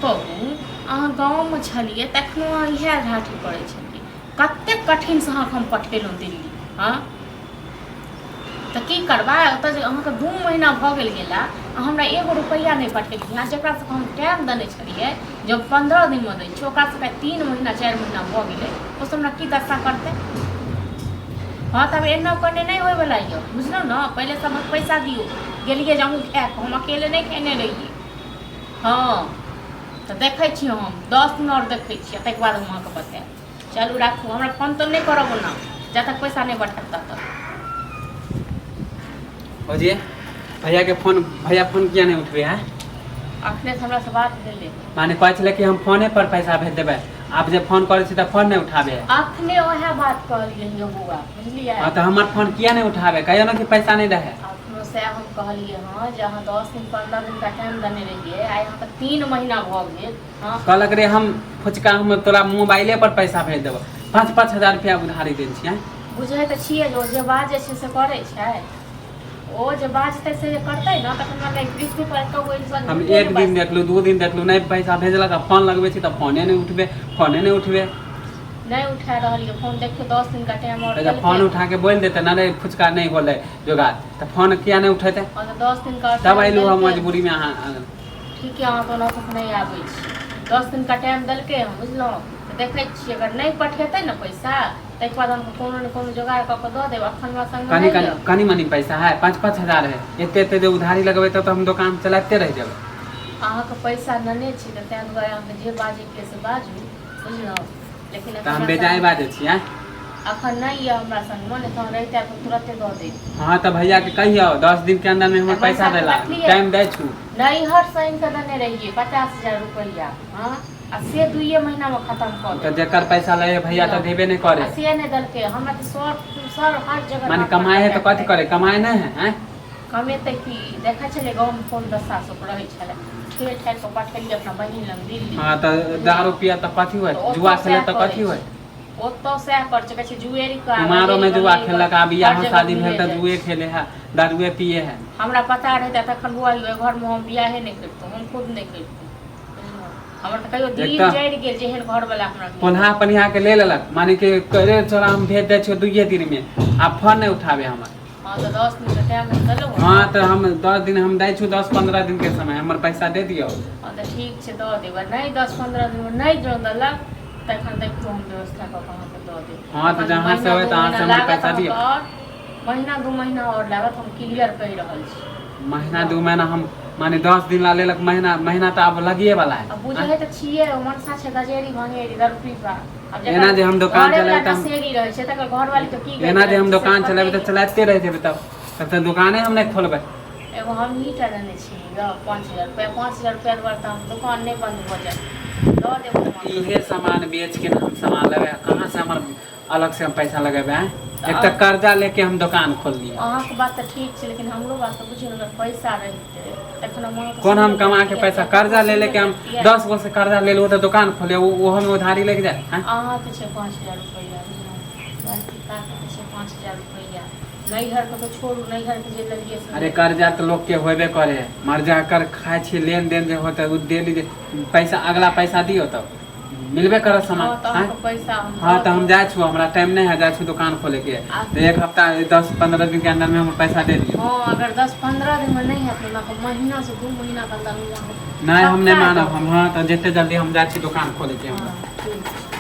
कहू, अहाँ गाँवमे छलियै तखनो अहाँ इएह घाटी करै छलियै। कतेक कठिनसँ अहाँके हम पठेलहुँ दिल्ली। हँ, तऽ की करबै ओतऽ जे अहाँके 2 महीना भऽ गेल गेला, अहाँ हमरा एगो रुपैआ नहि पठेलियै। आ जकरा सबके हम टाइम देने छलियै जे हम 15 दिनमे दै छियै, ओकरा सबके 3 महीना 4 महीना भऽ गेलै। ओसब हमरा की दशा करतै? हँ, तब एना करने नहि होइवला यऽ, बुझलहुँ ने? पहिले सबक पैसा दियौ। गेलियै जे अहूँ खाए कऽ, हम अकेले नहि खेने रहियै। हँ, तऽ देखै छी, हम 10 दिन आओर देखै छियै, ताहिके बाद हम अहाँके बतायब। चलू, राखू। हमरा फोन तो नहि करब ओना, जा तक पैसा नहि बढ़त तब तक। भौजी, भैया के फोन, भैया फोन किया नहीं उठबे है? अखने से हमरा से बात भेलै। माने कहै छलै कि हम फोने पर पैसा भेज देबै। आब जे फोन करै छी तऽ फोन नहि उठाबे है। अखने वएह बात कहलियै यौ बौआ, बुझलियै? हाँ, तऽ हमर फोन किया नहीं उठाबे? कहियो ना कि पैसा नहीं रहे। अखनो सएह हम कहलियै हँ जे अहाँ 10 दिन 15 दिन का टाइम देने रहियै, आइ अहाँके 3 महीना भऽ गेल। हँ। कहलक रे हम फुचका, हम तोरा मोबाइले पर पैसा भेज देबो। 5-5 हजार रुपया उधारी देल छियै। बुझै तऽ छियै जे ओ जे बाजै छै से करै छै। ओ जे बाजतै से जे करतै ने, तखन हमरा पृथ्वी पर एको गो इंसान हम झूठे एक नहि दिन बाजि देखलू, 2 दिन देखलू, नहि पैसा भेजलक। आ फोन लगबै छी तऽ फोने नहि उठबे, फोने नहि उठबे। नहि उठा रहल यऽ फोन। देखियौ, 10 दिन का टाइम आओर अच्छा, फोन देलकै। उठा के बोलि देते ना रे फुचका, नहि होलै जोगाड़, तऽ फोन किया नहि उठेतै? हँ, तऽ 10 दिन का तब टाइम अयलू हम देलकै। मजबूरीमे अहाँ। ठीक है, अहाँ तऽ ओना तक नहि आबै छी। 10 दिन का टाइम देलकै हम, बुझलहुँ? तऽ देखै छियै, अगर नहि पठेतै ने पैसा, ताहिके बाद हम कोनो ने कोनो जोगाड़ कऽ कऽ दऽ देब। अखन हमरा संगमे कनि नहि कनि यऽ। कनि मनि पैसा है, 5-5 हजार है। एते एते जे उधारी लगबै तब तऽ हम दोकान चलाते रहि जेबै। अहाँके पैसा नेने छी, तऽ ताहि दुआरे अहाँके जे बाजैके से बाजू, बुझलहुँ? लेकिन तऽ हम हमरा बेजाय संग बाजै छी आँय? अखन नहि यऽ हमरा संगमे, नहि तऽ हम रहिते तऽ तुरते दऽ दैती। हाँ, तऽ भैया के कहियौ 10 दिन के अंदर में हमर आ पैसा पैसा तऽ देला। रखलियै। टाइम दै छु। नैहर से आनि कऽ देने रहियै 50,000 रुपैआ। हँ, आ से 2 महीनामे खतम कऽ तऽ देलकै। जेकर पैसा लै है भैया तऽ देबे नहि करे। आ से नहि देलकै हमरा, तऽ सर सर हर जगह माने नाम कमाए है तऽ पटायल कथी करे? कमाए नहि है आँय? कमेतै की? देखै छलियै गाँवमे कोन दशा सब रहै छलै। ठेल ठालि कऽ पठेलियै अपना बहिन लग दिल्ली। हाँ, तऽ दारू पिया तऽ कथी होय? तऽ ओतऽ जुआ खेले सएह तऽ करै कथी होय? छै। ओतऽ सएह करै छै, कहै छै जुएरी कऽ कुमारो में जुआ खेलक, आ हर बियाहो जगह शादी भेल मिले तऽ जाइ जुए छै। खेले है, दारुए पिए है। हमरा पता रहितै तखन बौआ यौ, एहि घरमे हम बियाहे नहि करितहुँ, हम खुद नहि करितहुँ, बुझलहुँ? हमर तऽ कहियो एक दिल तऽ जरि गेल जेहन घरवला हमरा मिलल। पोल्हा पनिहा के ले लेलक, माने कि करे चोरा, हम भेज दै छियौ दुइये दिन में, आ फोन नहि उठाबे हमर। हँ, तऽ 10 दिन के टाइम हम देलहुँ। हाँ, तऽ हम 10 दिन हम दै छु, 10-15 दिन के समय, हमर पैसा दे दियौ। हँ, तऽ ठीक छै, दऽ देब। आ नहि 10-15 दिनमे नहि जँ देलक, तखन देखियौ, हम व्यवस्था कऽ कऽ अहाँके दऽ देब। हाँ, तऽ एखन जहाँ से महीना होय दू तहाँ से महीना हमर लागत पैसा अहाँके दियौ। आओर महीना 2 महीना आओर लागत, हम क्लियर कहि रहल छी। महीना 2 महीना, हम माने 10 दिन ला लेलक महीना महीना, तऽ आब लगिए वाला है। आ बुझै तऽ छियै, ओ मनसा छै गजेरी भंगेरी दारू पीपा। आब जकर एना जे हम दोकान घरेवला चलेबै तऽ नशेड़ी रहै छै, तकर घरवाली के की एना गति जे रहै हम छै से दोकान पते चलेबै तऽ यऽ। चलाते रहि जेबै तब। तब तऽ दोकाने हम नहि खोलबै। एगो हमही टा लेने छी यौ 5,000 रुपया। 5,000 रुपया दुआरे तऽ हम दोकान नहि बंद भऽ जायत। दऽ देब हम अहाँके। इहे सामान बेच के ने हम सामान लेबै। कहाँ से हमर अलग से हम पैसा लगेबै आँय? एक तऽ कर्जा लेके हम दोकान खोललियै। अहाँके बात तऽ ठीक छै, लेकिन हमरो बात तऽ बुझियौ ने। अगर पैसा रहितै तखन हम अहाँके कोन हम सुनबो कमा के करितियै, पैसा तऽ कर्जा ककरो ले सुनबो लेके हम करितियै। 10 गो से कर्जा ले लू तऽ दोकान खोले, ओहो में उधारी लग जाए आँय? अहाँके छै 5,000 रुपैआ, बुझलहुँ? बड़की काकाके छै 5,000 रुपैआ। नैहरके तऽ छोड़ू, नैहरके जे लेलियै से। अरे, कर्जा तऽ लोक के होबे करे है। मर्जा कर खाइ छी, लेन देन जे होते ओ डेली जे पैसा, अगला पैसा दियौ तब मिलबे करत सामान। हँ, तऽ आँय? अहाँके पैसा हम हाँ, दऽ तऽ हम देब। जाइ छु, हमरा टाइम नहि है, जाइ छु दोकान खोले के। तऽ एक हफ्ता, 10-15 दिन के अंदर में हमर पैसा दे दियौ। हँ, अगर 10-15 दिनमे नहि हैत ने, तऽ महीना से 2 महीनाके अन्दर हम अहाँके नहि, हम नहि पक्का मानब दऽ हम। हाँ, तऽ जते जल्दी, हम जाइ छी दोकान खोले के हमरा। हँ, ठीक छै।